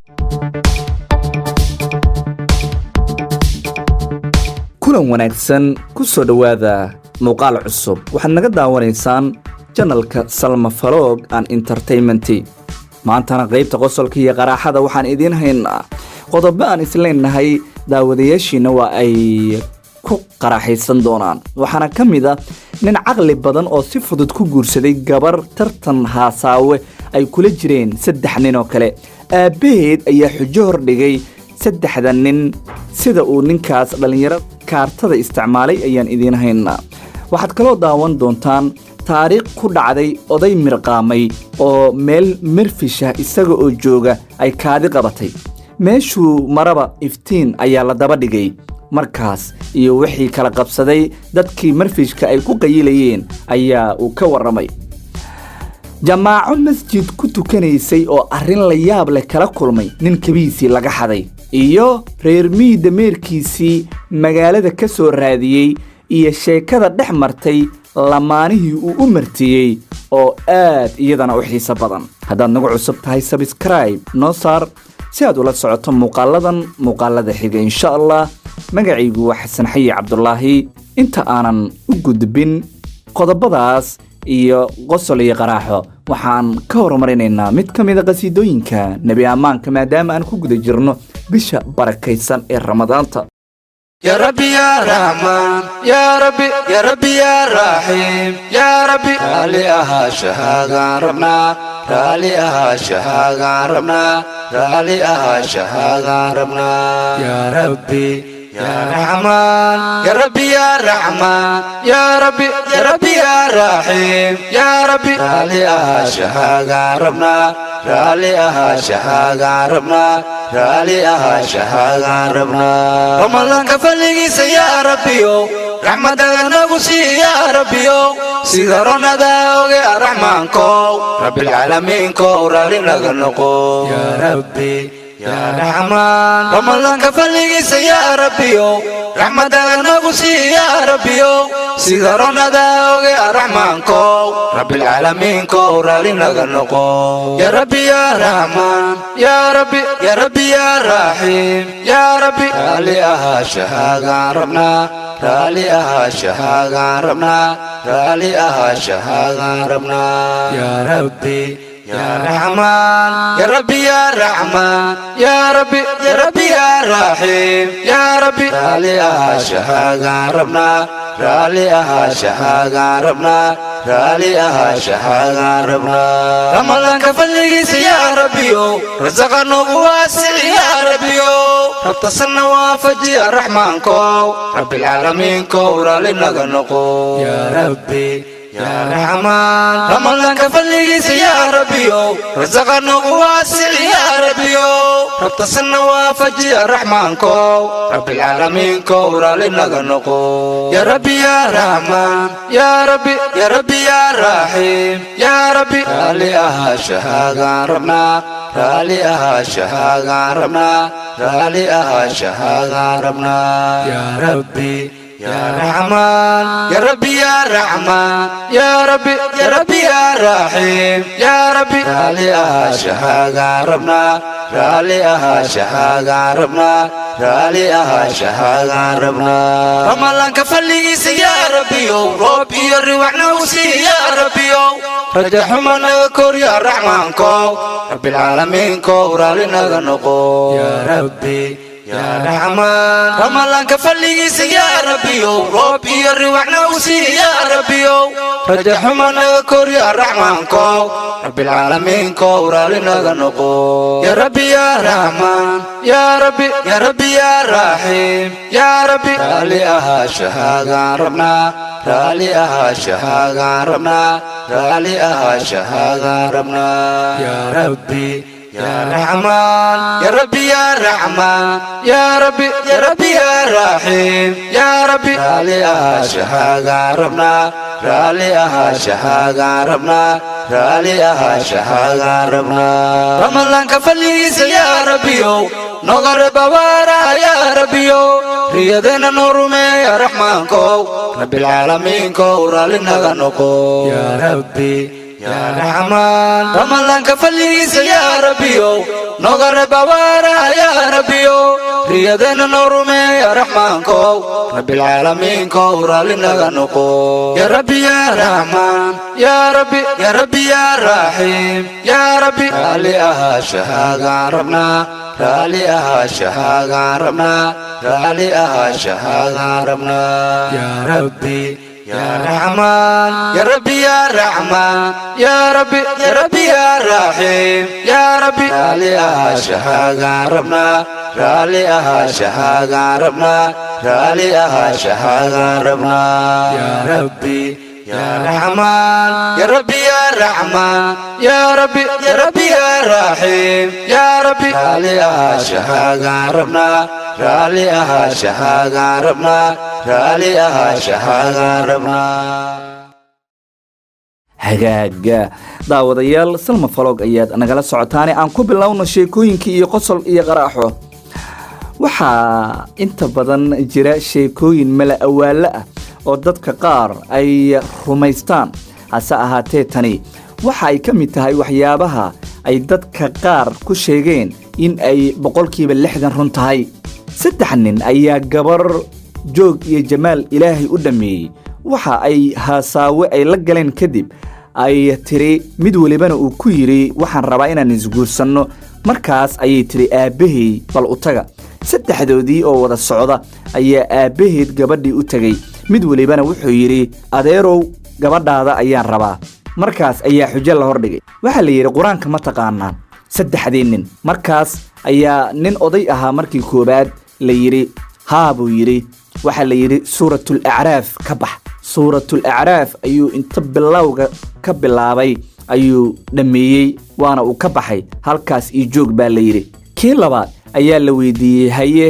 Kulan wanaagsan, ku soo dhowaada muuqaal cusub. Waxaad naga daawanaysaan channelka Salma Vlog and Entertainment. Maantana qaybta qosolka iyo qaraaxada waxaan idiin haynaa qodobo aan isleenahay daawadayaashiina waa ay ku qaraaxaysan doonaan. Waxaana ka mid a nin caqli badan oo si fudud ku guursaday gabar tartan haasaawe ay kula jireen saddex nin oo kale. Aabbaheed ayaa xujo hordhigay saddexda nin. Sida uu ninkaas dhallinyaro kaartada isticmaalay ayaan idiin haynaa. Waxaad kaloo daawan doontaan taariikh ku dhacday oday mirqaamay oo meel mirfisha isaga oo jooga ay kaadi qabatay. Meeshuu maraba iftiin ayaa la daba dhigay. Markaas iyo wixii kala qabsaday dadkii marfishka ay ku qayilayeen ayaa uu ka warramay. Jamaaco masjid ku tukanaysay oo arrin la yaab leh kala kulmay nin kabihiisii laga xaday, iyo reer miyi dameerkiisii magaalada ka soo raadiyey, iyo sheekada dhex martay lamaanihii uu u martiyey oo aad iyadana u xiiso badan. Haddaad nagu cusub tahay, subscribe noo saar si aad ula socoto muuqaaladan muuqaalada xiga, insha Allah. Magacaygu waa Xasan Xayi Cabdulaahi. Inta aanan u gudbin qodobadaas iyo qosol iyo qaraaxo, waxaan ka horumarinaynaa mid ka mida qasiidooyinka nebi ammaanka, maadaama aan ku guda jirno bisha barakaysan ee Ramadaanta. يا ربي يا رحمن، يا ربي، يا ربي يا رحيم، يا ربي. Raalli ahaanshahaagaan rabnaa, raalli ahaanshahaagaan rabnaa, raalli ahaanshahaagaan rabnaa. يا ربي يا رحمن، يا ربي يا رحمن، يا ربي، يا ربي يا رحيم، يا ربي. Raalli ahaanshahaagaan rabnaa, raalli ahaanshahaagaan rabnaa, raalli ahaanshahaagaan rabnaa. Ramadaanka fadligiisa, yaa Rabbiyow, raxmadaada nagu sii, yaa Rabbiyow. Sida ronada oge Raxmaankow, Rabbilcaalamiinkow, raalli naga noqo. يا ربي يا رحمن. Ramadaanka fadligiisa, yaa Rabbiyow, raxmadaada nagu sii, yaa Rabbiyow. Sida ronada oge Raxmaankow, Rabbilcaalamiinkow, raalli naga noqo. يا ربي يا رحمن، يا ربي، يا ربي يا رحيم، يا ربي. Raalli ahaanshahaagaan rabnaa, raalli ahaanshahaagaan rabnaa, raalli ahaanshahaagaan rabnaa. يا ربي يا رحمن، يا ربي يا رحمن، يا ربي، يا ربي يا رحيم، يا ربي. Raalli ahaanshahaagaan rabnaa, raalli ahaanshahaagaan rabnaa, raalli ahaanshahaagaan rabnaa. Ramadaanka fadligiisa, yaa Rabbiyow, rasaqa noogu waasic, yaa Rabbiyow. Rabtasanna waafaji Raxmaankow, Rabbilcaalamiinkow, raalli naga noqo. يا ربي يا رحمن. Ramadaanka fadligiisa, yaa Rabbiyow, rasaqa noogu waasic, yaa Rabbiyow. Rabtasanna waafaji Raxmaankow, Rabbilcaalamiinkow, raalli naga noqo. يا ربي يا رحمن، يا ربي، يا ربي يا رحيم، يا ربي. Raalli ahaanshahaagaan rabnaa, raalli ahaanshahaagaan rabnaa, raalli ahaanshahaagaan rabnaa. يا ربي يا رحمن، يا ربي يا رحمن، يا ربي، يا ربي يا رحيم، يا ربي. Raalli ahaanshahaagaan rabnaa, raalli ahaanshahaagaan rabnaa, raalli ahaanshahaagaan rabnaa. Ramadaanka fadligiisa, yaa Rabbiyow, roob iyo riwaxna u sii, yaa Rabbiyow. Raja xuma naga kor, yaa Raxmaankow, Rabbilcaalamiinkow, raalli naga noqo. يا ربي يا رحمن. Ramadaanka fadligiisa, yaa Rabbiyow, roob iyo riwaxna u sii, yaa Rabbiyow. Raja xuma naga kor, yaa Raxmaankow, Rabbilcaalamiinkow, raalli naga noqo. يا ربي يا رحمن، يا ربي، يا ربي يا رحيم، يا ربي. Raalli ahaanshahaagaan rabnaa, raalli ahaanshahaagaan rabnaa, raalli ahaanshahaagaan rabnaa. يا ربي يا رحمن، يا ربي يا رحمن، يا ربي، يا ربي يا رحيم، يا ربي. Raalli ahaanshahaagaan rabnaa, raalli ahaanshahaagaan rabnaa, raalli ahaanshahaagaan rabnaa. Ramadaanka fadligiisa, yaa Rabbiyow, noga reeb abaaraha, yaa Rabbiyow. Riyadeenna noo rumeeya Raxmaankow, Rabbilcaalamiinkow, raalli naga noqo. يا ربي Yaa Raxmaan, Ramadaanka fadligiisa, yaa Rabbiyow, noga reeb abaaraha, yaa Rabbiyow, riyadeenna noo rumeeya, Raxmaankow, Rabbilcaalamiinkow, raalli naga noqo. Yaa Rabbi, yaa Raxmaan, yaa Rabbi, yaa Rabbi, yaa Raxiim, yaa Rabbi, raalli ahaashahaagaan rabnaa, raalli ahaashahaagaan rabnaa, raalli ahaashahaagaan rabnaa. Yaa Rabbi, يا رحمن، يا ربي، يا رحمن، يا ربي، يا ربي، يا رحيم، يا ربي، raalli ahaashahaagaan rabnaa, raalli ahaashahaagaan rabnaa, raalli ahaashahaagaan rabnaa. يا ربي، يا رحمن، يا ربي، يا رحمن، يا ربي، يا ربي، يا رحيم، يا ربي، raalli ahaashahaagaan rabnaa, raalli ahaashahaagaan rabnaa, raalli ahaashahaagaan rabnaa. Hagaaga daawadayaal, Salma Vlog ayaad nagala socotaane, aan ku bilowno sheekooyinkii iyo qosol iyo qaraaxo. Waxaa inta badan jira sheekooyin mala awaalo ah oo dadka qaar ay rumaystaan. Hase ahaatee, tani waxa ay ka mid tahay waxyaabaha ay dadka qaar ku sheegeen in ay 60% run tahay. Saddex nin ayaa gabar joog iyo jamaal Ilaahay u dhammeeyey. Waxa ay haasaawe ay la galeen kadib ay tiri, mid welibana uu ku yidhi, "Waxaan rabaa inaan isguursanno." Markaas ayay tiri, "Aabbahay bal u taga." Saddexdoodii oo wada socda ayaa aabbaheed gabadhii u tegey. Mid welibana wuxuu yidhi, "Adeerow, gabadhaada ayaan rabaa." Markaas ayaa xujo la hordhigay. Waxaa la yidhi, "Qur-aanka ma taqaanaan?" Saddexdii nin. Markaas ayaa nin oday ahaa markii koowaad la yidhi, "Haa," buu yidhi. Waxaa la yidhi, "Suuratul Acraaf ka bax." Suuratul Acraaf ayuu inta bilowga ka bilaabay ayuu dhammeeyey, waana uu ka baxay. "Halkaas iyo joog," baa la yidhi. Kii labaad ayaa la weydiiyey, "Haye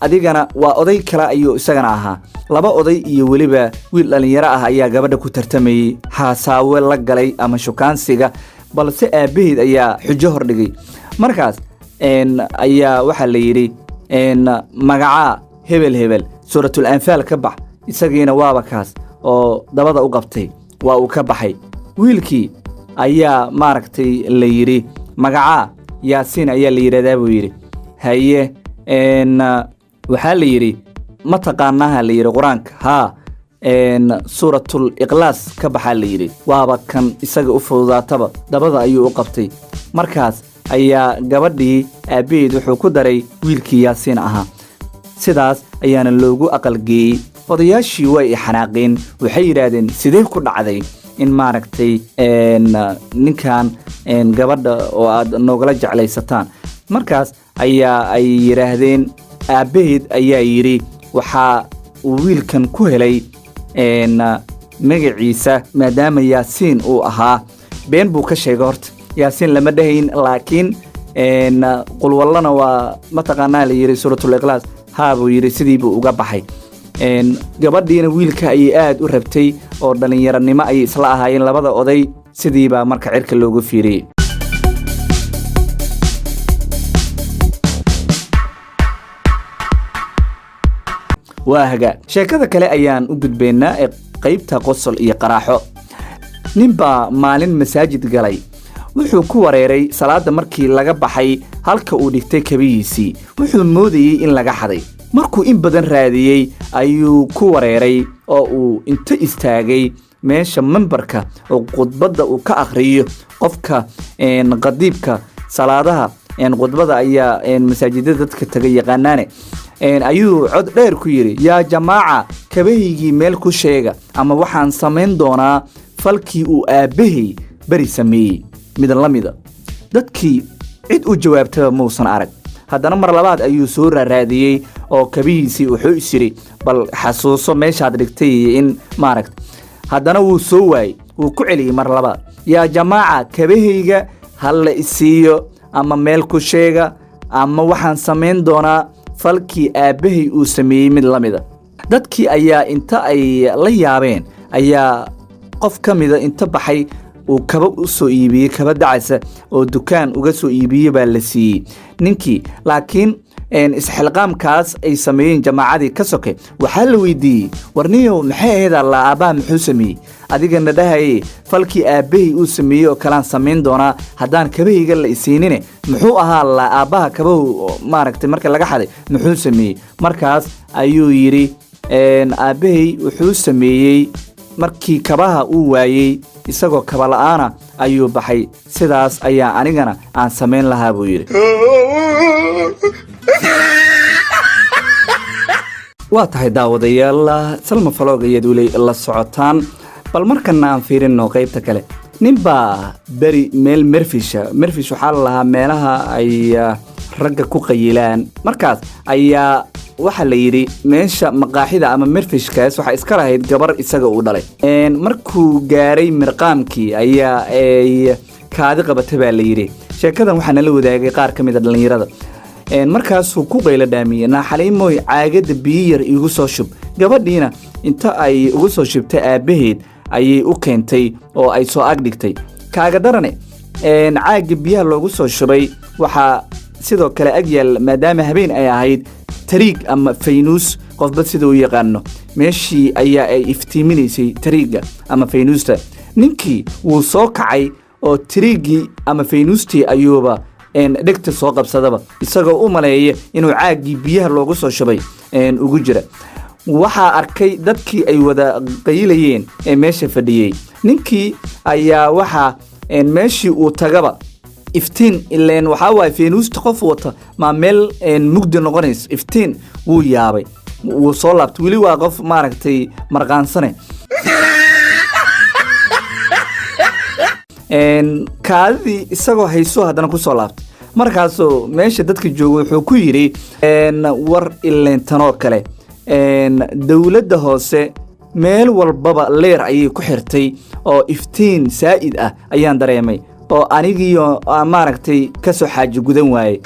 adigana?" Waa oday kale ayuu isagana ahaa. Laba oday iyo weliba wiil dhallinyaro ah ayaa gabadha ku tartamayey, haasaawe la galay ama shukaansiga, balse aabbaheed ayaa xujo hordhigay. Markaas ayaa waxaa la yidhi, "Magacaa?" "Hebel hebel." "Suuratul Anfaal ka bax." Isagiina waaba kaas oo dabada u qabtay, waa uu ka baxay. Wiilkii ayaa maaragtay la yidhi, "Magacaa?" "Yaasiin ayaa la yidhahdaa," buu yidhi. "Haye." Waxaa la yidhi, "Ma taqaanaaha?" la yidhi qur-aanka. "Haa." "Suuratul Ikhlaas ka baxaa," la yidhi. Waaba kan isaga u fududaataba, dabada ayuu u qabtay. Markaas ayaa gabadhii aabbaheed wuxuu ku daray wiilkii Yaasiin ahaa. Sidaas ayaana loogu aqalgeeyey. Odayaashii way i xanaaqeen. Waxay yidhaahdeen, "Sidee ku dhacday in maaragtay ninkan gabadha oo aad noogala jeclaysataan?" Markaas ayaa ay yidhaahdeen, aabbaheed ayaa yidhi, waxaa uu wiilkan ku helay magaciisa maadaama Yaasiin uu ahaa. Been buu ka sheegay. Horta Yaasiin lama dhahayn, laakiin qulwallana waa mataqaanaa, la yidhi. "Suuratul Ikhlaas?" "Haa," buu yidhi. Sidii buu uga baxay. Gabadhiina wiilka ayay aad u rabtay oo dhallinyaronimo ayay isla ahaayeen labada oday. Sidiibaa marka cirka loogu fiiriyey. Waa hagaag, sheekada kale ayaan u gudbaynaa ee qaybta qosol iyo qaraaxo. Ninbaa maalin masaajid galay. Wuxuu ku wareeray salaadda markii laga baxay halka uu dhigtay kabihiisii. Wuxuu moodayey in laga xaday. Markuu in badan raadiyey ayuu ku wareeray oo uu inta istaagay meesha membarka oo khudbadda uu ka akhriyo qofka qadiibka salaadaha. Khudbada ayaa masaajidada dadka taga yaqaanaane. Ayuu cod dheer ku yidhi, "Yaa jamaaca, kabahaygii meel ku sheega, ama waxaan samayn doonaa falkii uu aabbahay beri sameeyey mid la mida." Dadkii cid u jawaabtaba muusan arag. Haddana mar labaad ayuu soo raaraadiyey oo kabihiisii wuxuu is yidhi, "Bal xasuuso meeshaad dhigtay iyo in maaragta." Haddana wuu soo waayey. Wuu ku celiyey mar labaad, "Yaa jamaaca, kabahayga ha la isiiyo ama meel ku sheega, ama waxaan samayn doonaa falkii aabbahay uu sameeyey mid la mida." Dadkii ayaa inta ay la yaabeen ayaa qof ka mida inta baxay uu kaba u soo iibiyey, kaba dacasa oo dukaan uga soo iibiyey baa la siiyey ninkii. Laakiin Isxilqaamkaas ay sameeyeen jamaacadii ka soke, waxaa la weydiiyey: "Warniyow, maxay ahayd alla aabbaha muxuu sameeyey? Adigana dhahaye falkii aabbahay uu sameeyey oo kalaan samayn doonaa haddaan kabahayga la isiinine, muxuu ahaa la aabbaha kabahu maaragtay marka laga xaday muxuu sameeyey?" Markaas ayuu yidhi: "Aabbahay wuxuu sameeyey, markii kabaha uu waayey isagoo kaba la'aana ayuu baxay. Sidaas ayaa anigana aan samayn lahaa," buu yidhi. Waa tahay, daawadayaal, Salma Vlog ayaad weli la socotaan. Bal markana aan fiirino qaybta kale. Ninbaa beri meel merfisha, merfish waxaa la lahaa meelaha ay ragga ku qayilaan. Markaas ayaa waxaa la yidhi meesha maqaaxida ama merfishkaas waxaa iska lahayd gabar isaga uu dhalay. Markuu gaaray mirqaamkii ayaa ay kaadi qabata, baa la yidhi. Sheekadan waxaa nala wadaagay qaar ka mid a dhallinyarada. Markaasuu ku qaylo dhaamiyey: "Naaxaliimoy, caagada biyo yar iigu soo shub." Gabadhiina inta ay ugu soo shubtay aabbaheed ayay u keentay oo ay soo ag dhigtay. Kaaga darane, caagga biyaha loogu soo shubay waxaa sidoo kale ag yaal, maadaama habeen ay ahayd, tariig ama faynuus, qofba sida u yaqaano. Meeshii ayaa ay iftiiminaysay tariigga ama faynuusta. Ninkii wuu soo kacay oo tariiggii ama faynuustii ayuuba dhegta soo qabsadaba, isagoo u maleeya inuu caaggii biyaha loogu soo shubay ugu jira. Waxaa arkay dadkii ay wada qayilayeen ee meesha fadhiyey. Ninkii ayaa waxaa meeshii uu tagaba iftiin, ileen waxaa waaye faynuusta qof wata maa meel mugdi noqonayso iftiin. Wuu yaabay, wuu soo laabtay. Weli waa qof maaragtay marqaansane. Kaadidii isagoo hayso haddana kusoo laabtay. Markaasuu meesha dadka jooga wuxuu ku yidhi: "War ileen tanoo kale dowladda hoose meel walbaba leer ayay ku xirtay oo iftiin saa'id ah ayaan dareemay oo anigiiyo maaragtay ka soo xaajo gudan waayey."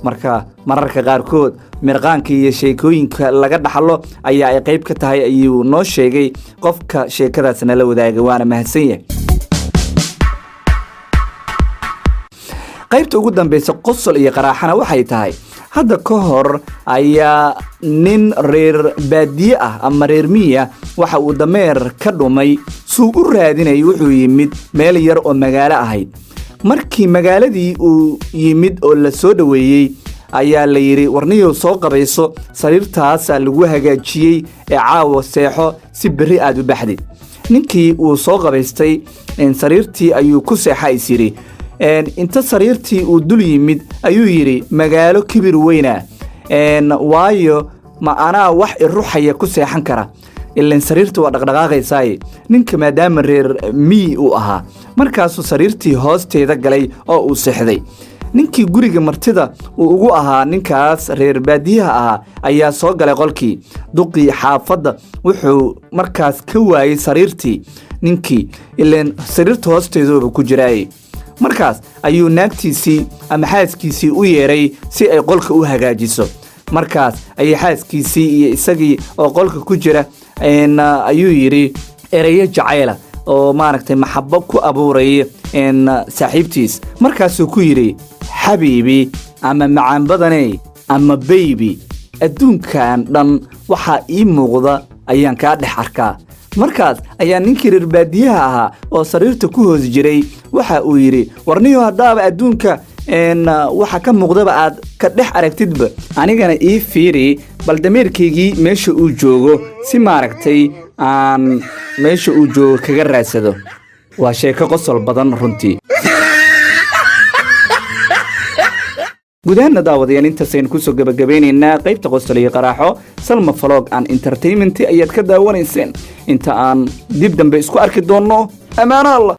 Marka mararka qaarkood mirqaanka iyo sheekooyinka laga dhaxlo ayaa ay qayb ka tahay, ayuu noo sheegay qofka sheekadaas nala wadaagay, waana mahadsan yahay. Qaybta ugu dambeysa qosol iyo qaraaxana waxay tahay: hadda ka hor ayaa nin reer baadiye ah ama reer miya waxa uu dameer ka dhumay. Suu u raadinayay wuxuu yimid meel yar oo magaalo ahayd. Markii magaaladii uu yimid oo la soo dhoweeyey ayaa la yidhi: "Warniyow, soo qabayso, sariirtaasaa lagu hagaajiyey ee caawa seexo si berri aad u baxdid." Ninkii uu soo qabaystay, sariirtii ayuu ku seexa is yidhi. Inta sariirtii uu dul yimid ayuu yidhi: "Magaalo kibir weyna, waayo ma anaa wax iruxaya ku seexan kara? Ilan sariirta waa dhaqdhaqaaqaysaaye." Ninka maadaama reer miyi uu ahaa, markaasuu sariirtii hoosteeda galay oo uu seexday. Ninkii guriga martida uu ugu ahaa ninkaas reer baadiyaha ahaa ayaa soo galay qolkii. Duqii xaafadda wuxuu markaas ka waayey sariirtii ninkii, ileen sariirta hoosteeduuba ku jiraayey. Markaas ayuu naagtiisii ama xaaskiisii u yeeray si ay qolka u hagaajiso. Markaas ayay xaaskiisii iyo isagii oo qolka ku jira ayuu yidhi ereyo jacayla oo maaragtay maxabo ku abuuraya saaxiibtiis. Markaasuu ku yidhi: "Xabiibi ama macaan badaney ama baby, adduunkan dhan waxaa ii muuqda ayaan kaa dhex arkaa." Markaas ayaa ninkii reer baadiyaha ahaa oo sariirta ku hoos jiray waxa uu yidhi: "Warniyo, haddaaba adduunka waxa ka muuqdaba aad ka dhex aragtidba, anigana ii fiiri bal dameerkaygii meesha uu joogo, si maaragtay aan meesha uu joogo kaga raadsado." Waa sheeko qosol badan runtii. Guud ahaanna, daawadayaal, intaasaynu kusoo gebagabeynaynaa qaybta qosol iyo qaraaxo. Salma Vlog and Entertainment ayaad ka daawanayseen. Inta aan dib dambe isku arki doonno, ammaano Allah.